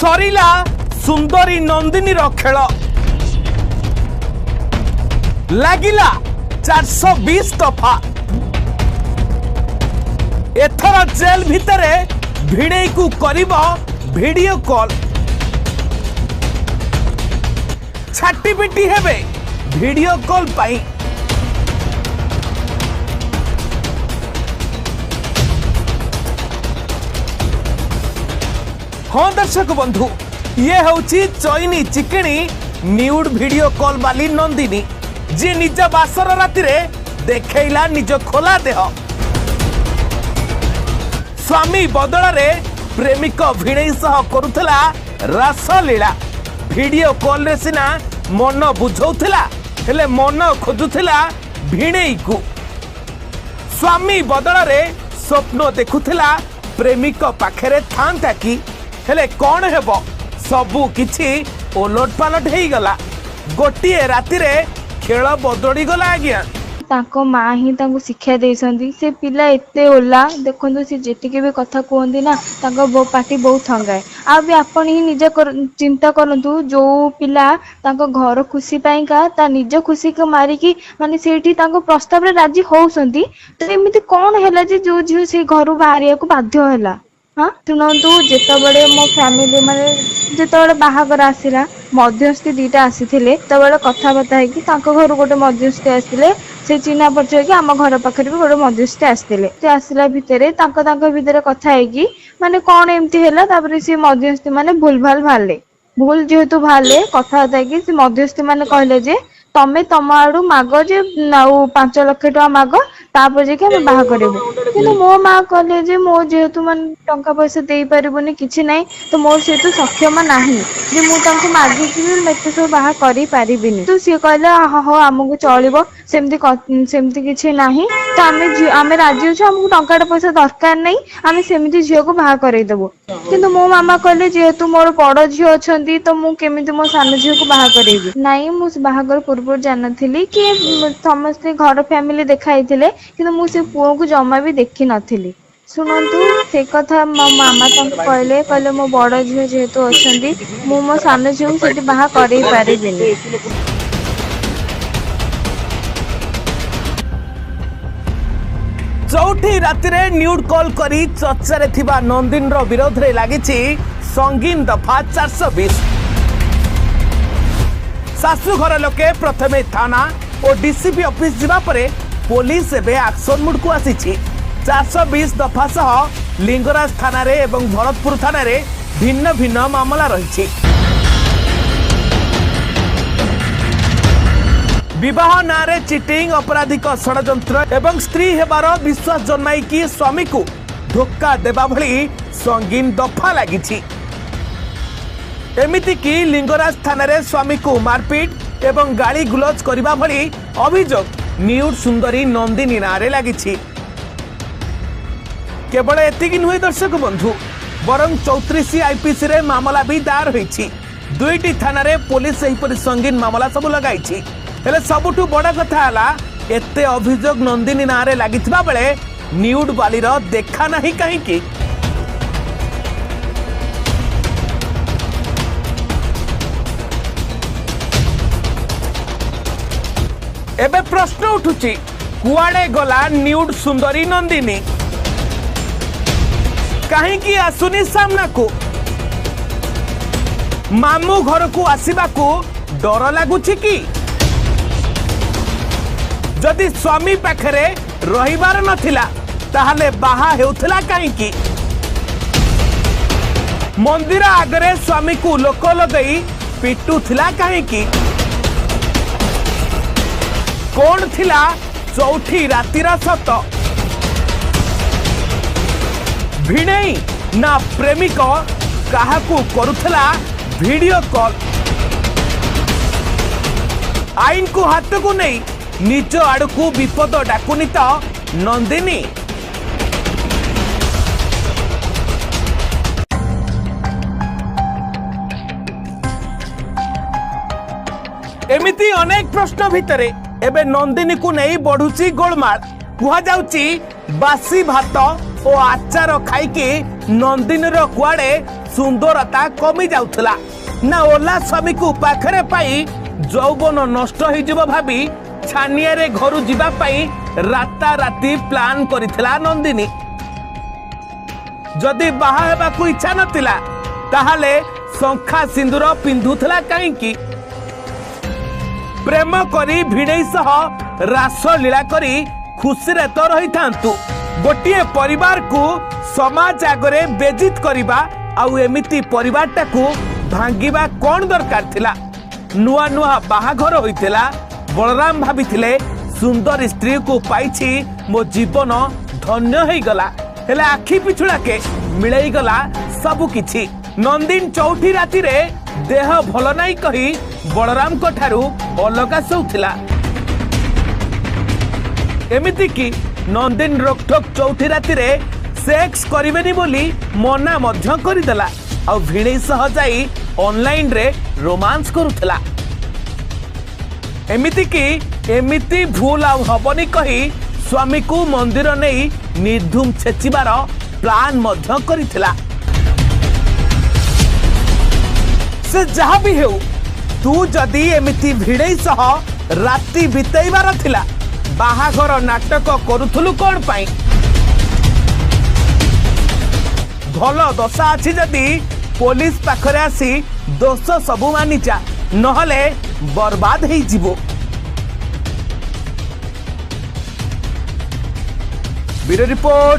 ସରିଲା ସୁନ୍ଦରୀ ନନ୍ଦିନୀର ଖେଳ। ଲାଗିଲା 420 ଦଫା। ଏଥର ଜେଲ ଭିତରେ ଭିଣେଇକୁ କରିବ ଭିଡିଓ କଲ୍, ଛାଟିପିଟି ହେବେ ଭିଡିଓ କଲ୍ ପାଇଁ। ହଁ ଦର୍ଶକ ବନ୍ଧୁ, ଇଏ ହେଉଛି ଚଇନି ଚିକିଣି ନ୍ୟୁଡ୍ ଭିଡିଓ କଲ୍ ବାଲି ନନ୍ଦିନୀ, ଯିଏ ନିଜ ବାସର ରାତିରେ ଦେଖେଇଲା ନିଜ ଖୋଲା ଦେହ। ସ୍ୱାମୀ ବଦଳରେ ପ୍ରେମିକ ଭିଣେଇ ସହ କରୁଥିଲା ରାସଲୀଳା। ଭିଡିଓ କଲ୍ରେ ସିନା ମନ ବୁଝଉଥିଲା, ହେଲେ ମନ ଖୋଜୁଥିଲା ଭିଣେଇକୁ। ସ୍ୱାମୀ ବଦଳରେ ସ୍ୱପ୍ନ ଦେଖୁଥିଲା ପ୍ରେମିକ ପାଖରେ ଥାନ୍ତା କି। ହେଲେ କ'ଣ ହେବ, ସବୁ କିଛି ଓଲଟ ପାଲଟ ହେଇଗଲା। ଗୋଟିଏ ରାତିରେ ଖେଳ ବଦଳିଗଲା ଆଜ୍ଞା। ତାଙ୍କ ମା ହିଁ ତାଙ୍କୁ ଶିକ୍ଷା ଦେଇଛନ୍ତି। ସେ ପିଲା ଏତେ ଓଲା, ଦେଖନ୍ତୁ, ସେ ଯେତିକି ବି କଥା କୁହନ୍ତି ନା, ତାଙ୍କ ପାଟି ବହୁତ ଥଙ୍ଗାଏ। ଆଉ ବି ଆପଣ ହିଁ ନିଜେ ଚିନ୍ତା କରନ୍ତୁ, ଯୋଉ ପିଲା ତାଙ୍କ ଘର ଖୁସି ପାଇଁକା ତା ନିଜ ଖୁସିକୁ ମାରିକି ମାନେ ସେଇଠି ତାଙ୍କ ପ୍ରସ୍ତାବରେ ରାଜି ହଉଛନ୍ତି, ତ ଏମିତି କଣ ହେଲା ଯେ ଯୋଉ ଝିଅ ସେଇ ଘରୁ ବାହାରିବାକୁ ବାଧ୍ୟ ହେଲା? ହଁ, ଶୁଣନ୍ତୁ, ଯେତେବେଳେ ମୋ ଫ୍ୟାମିଲି ମାନେ ଯେତେବେଳେ ବାହାଘର ଆସିଲା, ମଧ୍ୟସ୍ଥି ଦିଟା ଆସିଥିଲେ। ସେତେବେଳେ କଥାବାର୍ତ୍ତା ହେଇକି ତାଙ୍କ ଘରୁ ଗୋଟେ ମଧ୍ୟସ୍ଥି ଆସିଥିଲେ, ସେ ଚିହ୍ନା ପରିଚୟ ହେଇକି ଆମ ଘର ପାଖରେ ବି ଗୋଟେ ମଧ୍ୟସ୍ଥି ଆସିଥିଲେ। ସେ ଆସିଲା ଭିତରେ ତାଙ୍କ ତାଙ୍କ ଭିତରେ କଥା ହେଇକି ମାନେ କଣ ଏମିତି ହେଲା। ତାପରେ ସେ ମଧ୍ୟସ୍ଥି ମାନେ ଭୁଲ ଭାଲ ବାହାରିଲେ। ଭୁଲ ଯେହେତୁ ବାହାରିଲେ, କଥାବାର୍ତ୍ତା ହେଇକି ସେ ମଧ୍ୟସ୍ଥି ମାନେ କହିଲେ ଯେ ତମେ ତମ ଆଡୁ ମାଗ ଯେ ଆଉ 5 ଲକ୍ଷ ଟଙ୍କା ମାଗ, ତାପରେ ଯାଇକି ଆମେ ବାହା କରିବୁ। କିନ୍ତୁ ମୋ ମା କହିଲେ ଯେ ମୋ ଯେହେତୁ ମାନେ ଟଙ୍କା ପଇସା ଦେଇପାରିବୁନି, କିଛି ନାହିଁ, ତ ମୋର ସେହେତୁ ସକ୍ଷମ ନାହିଁ ଯେ ମୁଁ ତାଙ୍କୁ ମାଗିକି ବି ଏତେ ସବୁ ବାହା କରିପାରିବିନି। ତ ସିଏ କହିଲେ, ହଁ, ଆମକୁ ଚଳିବ, ସେମିତି ସେମିତି କିଛି ନାହିଁ, ତ ଆମେ ଝିଅ ଆମେ ରାଜି ଅଛୁ, ଆମକୁ ଟଙ୍କାଟେ ପଇସା ଦରକାର ନାହିଁ, ଆମେ ସେମିତି ଝିଅକୁ ବାହା କରେଇଦବୁ। କିନ୍ତୁ ମୋ ମାମା କହିଲେ, ଯେହେତୁ ମୋର ବଡ ଝିଅ ଅଛନ୍ତି, ତ ମୁଁ କେମିତି ମୋ ସାନ ଝିଅକୁ ବାହା କରେଇବି? ନାଇଁ, ମୁଁ ବାହାଘର ପୂର୍ବରୁ ଜାଣିନଥିଲି କି ସମସ୍ତେ ଘର ଫ୍ୟାମିଲି ଦେଖା ହେଇଥିଲେ, କିନ୍ତୁ ମୁଁ ସେ ପୁଅକୁ ଜମା ବି ଦେଖିନଥିଲି। ଶୁଣନ୍ତୁ, ସେ କଥା ମୋ ମାମା ତାଙ୍କୁ କହିଲେ, କହିଲେ ମୋ ବଡ ଝିଅ ଯେହେତୁ ଅଛନ୍ତି, ମୁଁ ମୋ ସାନ ଝିଅକୁ ସେଠି ବାହା କରେଇ ପାରିବିନି। ଚଉଠି ରାତିରେ ନ୍ୟୁଡ୍ କଲ୍ କରି ଚର୍ଚ୍ଚାରେ ଥିବା ନନ୍ଦିନୀର ବିରୋଧରେ ଲାଗିଛି ସଙ୍ଗୀନ ଦଫା 420। ଶାଶୁଘର ଲୋକେ ପ୍ରଥମେ ଥାନା ଓ ଡିସିପି ଅଫିସ ଯିବା ପରେ ପୋଲିସ ଏବେ ଆକ୍ସନ ମୁଡକୁ ଆସିଛି। 420 ଦଫା ସହ ଲିଙ୍ଗରାଜ ଥାନାରେ ଏବଂ ଭରତପୁର ଥାନାରେ ଭିନ୍ନ ଭିନ୍ନ ମାମଲା ରହିଛି। ବିବାହ ନାଁରେ ଚିଟିଂ, ଅପରାଧିକ ଷଡ଼ଯନ୍ତ୍ର ଏବଂ ସ୍ତ୍ରୀ ହେବାର ବିଶ୍ୱାସ ଜନ୍ମାଇକି ସ୍ୱାମୀକୁ ଧୋକା ଦେବା ଭଳି ସଙ୍ଗୀନ ଦଫା ଲାଗିଛି। ଏମିତିକି ଲିଙ୍ଗରାଜ ଥାନାରେ ସ୍ୱାମୀକୁ ମାରପିଟ ଏବଂ ଗାଳି ଗୁଲଜ କରିବା ଭଳି ଅଭିଯୋଗ ନ୍ୟୁଡ୍ ସୁନ୍ଦରୀ ନନ୍ଦିନୀ ନାଁରେ ଲାଗିଛି। କେବଳ ଏତିକି ନୁହେଁ ଦର୍ଶକ ବନ୍ଧୁ, ବରଂ 34 ଆଇପିସିରେ ମାମଲା ବି ଦାୟର ହୋଇଛି। ଦୁଇଟି ଥାନାରେ ପୋଲିସ ଏହିପରି ସଙ୍ଗୀନ ମାମଲା ସବୁ ଲଗାଇଛି। ହେଲେ ସବୁଠୁ ବଡ଼ କଥା ହେଲା, ଏତେ ଅଭିଯୋଗ ନନ୍ଦିନୀ ନାଁରେ ଲାଗିଥିବା ବେଳେ ନ୍ୟୁଡ୍ ବାଲିର ଦେଖା ନାହିଁ କାହିଁକି? ଏବେ ପ୍ରଶ୍ନ ଉଠୁଛି, କୁଆଡ଼େ ଗଲା ନ୍ୟୁଡ୍ ସୁନ୍ଦରୀ ନନ୍ଦିନୀ? କାହିଁକି ଆସୁନି ସାମ୍ନାକୁ? ମାମୁଁ ଘରକୁ ଆସିବାକୁ ଡର ଲାଗୁଛି କି? ଯଦି ସ୍ୱାମୀ ପାଖରେ ରହିବାର ନଥିଲା, ତାହେଲେ ବାହା ହେଉଥିଲା କାହିଁକି? ମନ୍ଦିର ଆଗରେ ସ୍ୱାମୀକୁ ଲୋକ ଲଗେଇ ପିଟୁଥିଲା କାହିଁକି? କଣ ଥିଲା ଚଉଠି ରାତିର ସତ? ଭିଣେଇ ନା ପ୍ରେମିକ, କାହାକୁ କରୁଥିଲା ଭିଡିଓ କଲ୍? ଆଇନକୁ ହାତକୁ ନେଇ ନିଜ ଆଡ଼କୁ ବିପଦ ଡାକୁନି ତ ନନ୍ଦିନୀ? ଏମିତି ଅନେକ ପ୍ରଶ୍ନ ଭିତରେ ଏବେ ନନ୍ଦିନୀକୁ ନେଇ ବଢୁଛି ଗୋଳମାଳ। କୁହାଯାଉଛି, ବାସି ଭାତ ଓ ଆଚାର ଖାଇକି ନନ୍ଦିନୀର କୁଆଡେ ସୁନ୍ଦରତା କମି ଯାଉଥିଲା ନା ଓଲା ସ୍ୱାମୀକୁ ପାଖରେ ପାଇ ଯୌବନ ନଷ୍ଟ ହେଇଯିବ ଭାବି ଛାନିଆରେ ଘରୁ ଯିବା ପାଇଁ ରାତାରାତି ପ୍ଲାନ୍ କରିଥିଲା ନନ୍ଦିନୀ। ଯଦି ବାହା ହେବାକୁ ଇଚ୍ଛା ନଥିଲା ତାହେଲେ ଶଙ୍ଖା ସିନ୍ଦୁର ପିନ୍ଧୁଥିଲା କାହିଁକି? ପ୍ରେମ କରି ଭିଣେଇ ସହ ରାସଲୀଳା କରି ଖୁସିରେ ତ ରହିଥାନ୍ତୁ। ଗୋଟିଏ ପରିବାରକୁ ସମାଜ ଆଗରେ ବେଜିତ କରିବା ଆଉ ଏମିତି ପରିବାରଟାକୁ ଭାଙ୍ଗିବା କ'ଣ ଦରକାର ଥିଲା? ନୂଆ ନୂଆ ବାହାଘର ହୋଇଥିଲା, ବଳରାମ ଭାବିଥିଲେ ସୁନ୍ଦରୀ ସ୍ତ୍ରୀକୁ ପାଇଛି, ମୋ ଜୀବନ ଧନ୍ୟ ହେଇଗଲା। ହେଲେ ଆଖି ପିଛୁଳାକେ ମିଳେଇଗଲା ସବୁ କିଛି। ନନ୍ଦିନ ଚଉଠି ରାତିରେ ଦେହ ଭଲ ନାହିଁ କହି ବଳରାମଙ୍କ ଠାରୁ ଅଲଗା ଶୋଉଥିଲା। ଏମିତିକି ନନ୍ଦିନ ରୋକଠୋକ ଚଉଠି ରାତିରେ ସେକ୍ସ କରିବେନି ବୋଲି ମନା ମଧ୍ୟ କରିଦେଲା ଆଉ ଭିଣେଇ ସହ ଯାଇ ଅନଲାଇନରେ ରୋମାନ୍ସ କରୁଥିଲା। ଏମିତିକି ଏମିତି ଭୁଲ ଆଉ ହବନି କହି ସ୍ୱାମୀକୁ ମନ୍ଦିର ନେଇ ନିର୍ଧୁମ ଛେଚିବାର ପ୍ଲାନ୍ ମଧ୍ୟ କରିଥିଲା। ସେ ଯାହା ବି ହେଉ, ତୁ ଯଦି ଏମିତି ଭିଣେଇ ସହ ରାତି ବିତେଇବାର ଥିଲା ବାହାଘର ନାଟକ କରୁଥିଲୁ କ'ଣ ପାଇଁ? ଭଲ ଦଶା ଅଛି ଯଦି ପୋଲିସ ପାଖରେ ଆସି ଦୋଷ ସବୁ ମାନିଯା, ନହେଲେ ବର୍ବାଦ ହେଇଯିବୁ। Bureau report,